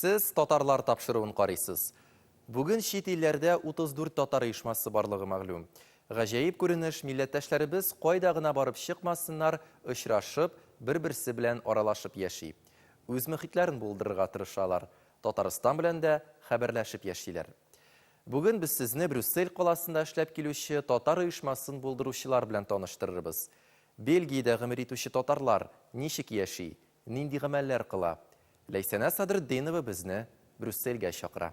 Сез татарлар тапшыруын карыйсыз. Бүген чит илләрдә 34 татар оешмасы барлыгы мәгълүм. Гаҗәеп күренеш, милләттәшләребез кайда гына барып чыкмасыннар, очрашып, бер-берсе белән аралашып яши. Үз мөхитләрен булдырырга тырышалар, Татарстан белән дә хәбәрләшеп яшиләр. Бүген без сезне Брюссель каласында эшләп килүче татар оешмасын булдыручылар белән таныштырырбыз. Бельгиядә гомер итүче татарлар ничек яши, нинди гамәлләр кыла? Ләйсәнә Садретдинова безне Брюссельгә чакыра.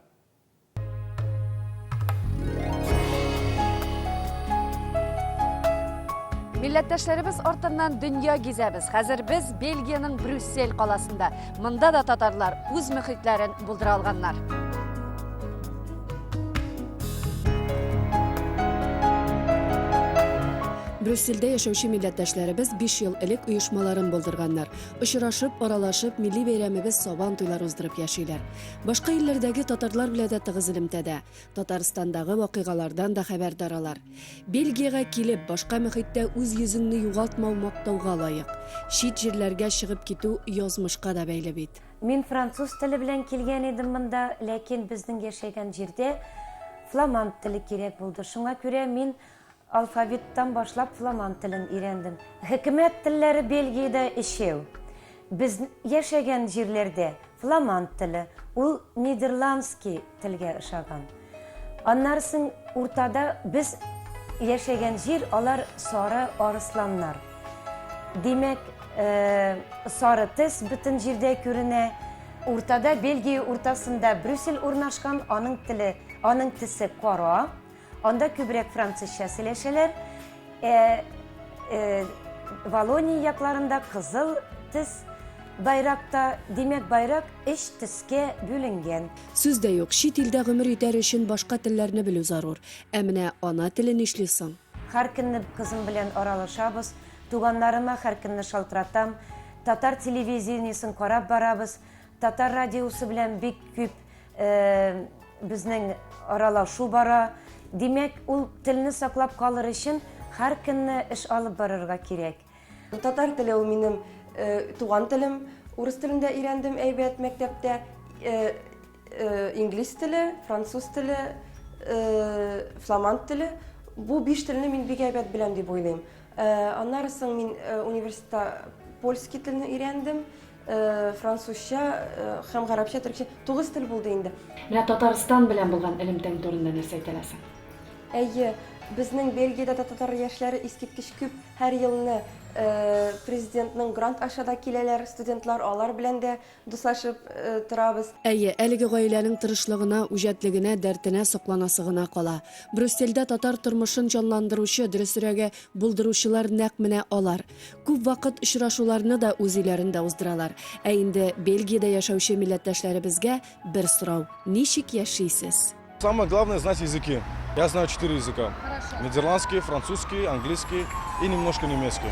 Милләттәшләребез артыннан дөнья гизәбез. Хәзер без Бельгиянең Брюссель каласында. Монда да татарлар үз мөхитләрен булдыра алганнар. Брюссельдә яшәүче милләттәшләребез 5 ел элек оешмаларын булдырганнар. Очрашып, аралашып, милли бәйрәмебез Сабан туйлар уздырып яшиләр. Башка илләрдәге татарлар белән дә тыгыз элемтәдә. Татарстандагы вакыйгалардан да хәбәрдар алар. Бельгиягә килеп, башка мөхиттә үз йөзеңне югалтмау мактауга лаек. Чит җирләргә чыгып китү язмышка да бәйле бит. Мин француз теле белән килгән идем монда, ләкин безнең яшәгән җирдә фламанд теле кирәк булды. Шуңа күрә мин алфавиттан башлап фламанд телен өйрәндем. Хөкүмәт телләре Бельгиядә өчәү. Без яшәгән җирләрдә фламанд теле, ул нидерландский телгә ошаган. Аннары соң уртада без яшәгән җир, алар сары арысланнар. Димәк, сары төс бөтен җирдә күренә. Уртада, Бельгия уртасында Брюссель урнашкан, аның теле, аның төсе кара. Анда күбрәк французча сөйләшәләр. Ә, э, Валония якларында кызыл төс байракта, димәк, байрак өч төскә бүленгән. Сүз дә юк, чит илдә гомер итәр өчен башка телләрне белү зарур. Ә менә ана теле нишли соң? Һәр көнне кызым белән аралашабыз, туганнарыма һәр көнне шалтыратам, татар телевидениесен карап барабыз, татар радиосы белән бик күп Безнең аралашу бара. Димәк, ул телне саклап калыр өчен һәр көнне эш алып барырга кирәк. Татар теле ул минем туган телем. Урыс телен дә өйрәндем әйбәт мәктәптә. Инглиз теле, француз теле, фламанд теле. Бу биш телне мин бик әйбәт беләм дип уйлыйм. Аннары соң мин университетта польский телне өйрәндем. Французча һәм гарәпчә, төркчә, тугыз тел булды инде. Менә Татарстан белән булган элемтәң турында нәрсә әйтә аласың? Әйе, безнең Бельгиядә дә татар яшьләре искиткеч күп. Һәр елны президентның грант аша да киләләр студентлар, алар белән дә дуслашып торабыз. Әйе, әлеге гаиләнең тырышлыгына, үҗәтлегенә, дәртенә сокланасы гына кала. Брюссельдә татар тормышын җанландыручы, дөресрәге, булдыручылар нәкъ менә алар. Күп вакыт очрашуларны да үз өйләрендә уздыралар. Ә инде Бельгиядә яшәүче милләттәшләребезгә бер сорау, ничек яшисез? Самое главное знать языки. Я знаю четыре языка. Хорошо. Нидерландский, французский, английский и немножко немецкий.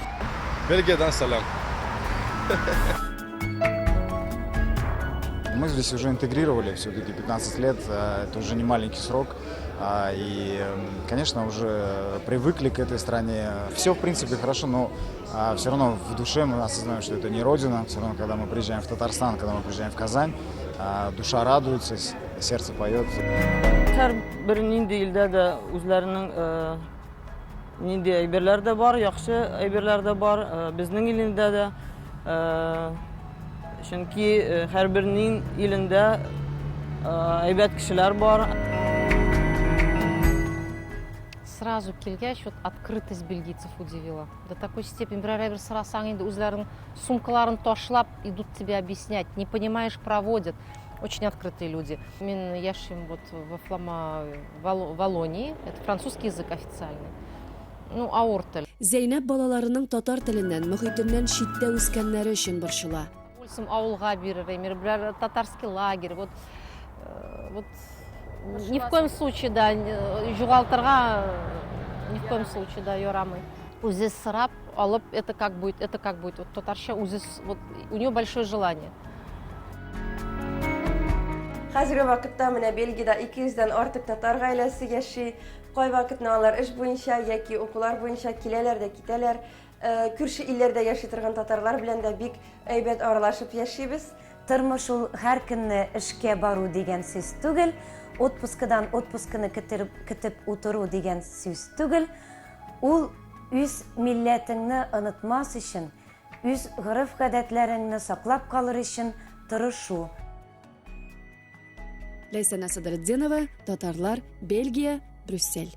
Бельгиядән сәлам. Мы здесь уже интегрировали все-таки 15 лет, это уже не маленький срок. И, конечно, уже привыкли к этой стране. Все, в принципе, хорошо, но все равно в душе мы осознаем, что это не родина. Все равно, когда мы приезжаем в Татарстан, когда мы приезжаем в Казань, душа радуется, сердце поет. Һәр бер нинди илдә дә үзләренең нинди әйберләр дә бар, яхшы әйберләр дә бар. Безнең илендә дә. Чөнки һәрбер илендә әйбәт кешеләр бар. Сразу килгәч, вот открытость бельгийцев удивила. До такой степени, берәр әйбер сорасаң инде үзләренең сумкаларын ташлап идут тебе объяснять. Не понимаешь, проводят. Очень открытые люди. Мин яшим вот во Флама, Валонии. Это французский язык официальный. Ну, авыр тел. Зәйнәп балаларының татар теленнән, мохитеннән читтә үскәннәре өчен борчыла. Үлсем авылга бирер, Эмир, берәр татарский лагерь. Вот, вот ни в коем случае, да, югалтырга ни в коем случае, да, ярамый. Үзе сорап алып, это как будет, это как будет. Вот татарча үзе, вот у нее большое желание. Хәзерге вакытта менә Бельгиядә 200 дән артык татар гаиләсе яши. Кайвакытны алар эш буенча яки укулар буенча киләләр дә китәләр. Күрше илләрдә яши торган татарлар белән дә бик әйбәт аралашып яшибез. Тормыш ул һәр көнне эшкә бару дигән сүз түгел, отпускыдан отпускыны көтеп утыру дигән сүз түгел. Ул үз милләтеңне онытмас өчен, үз гореф-гадәтләреңне саклап калыр өчен тырышу. Ләйсәнә Садретдинова, Татарлар, Бельгия, Брюссель.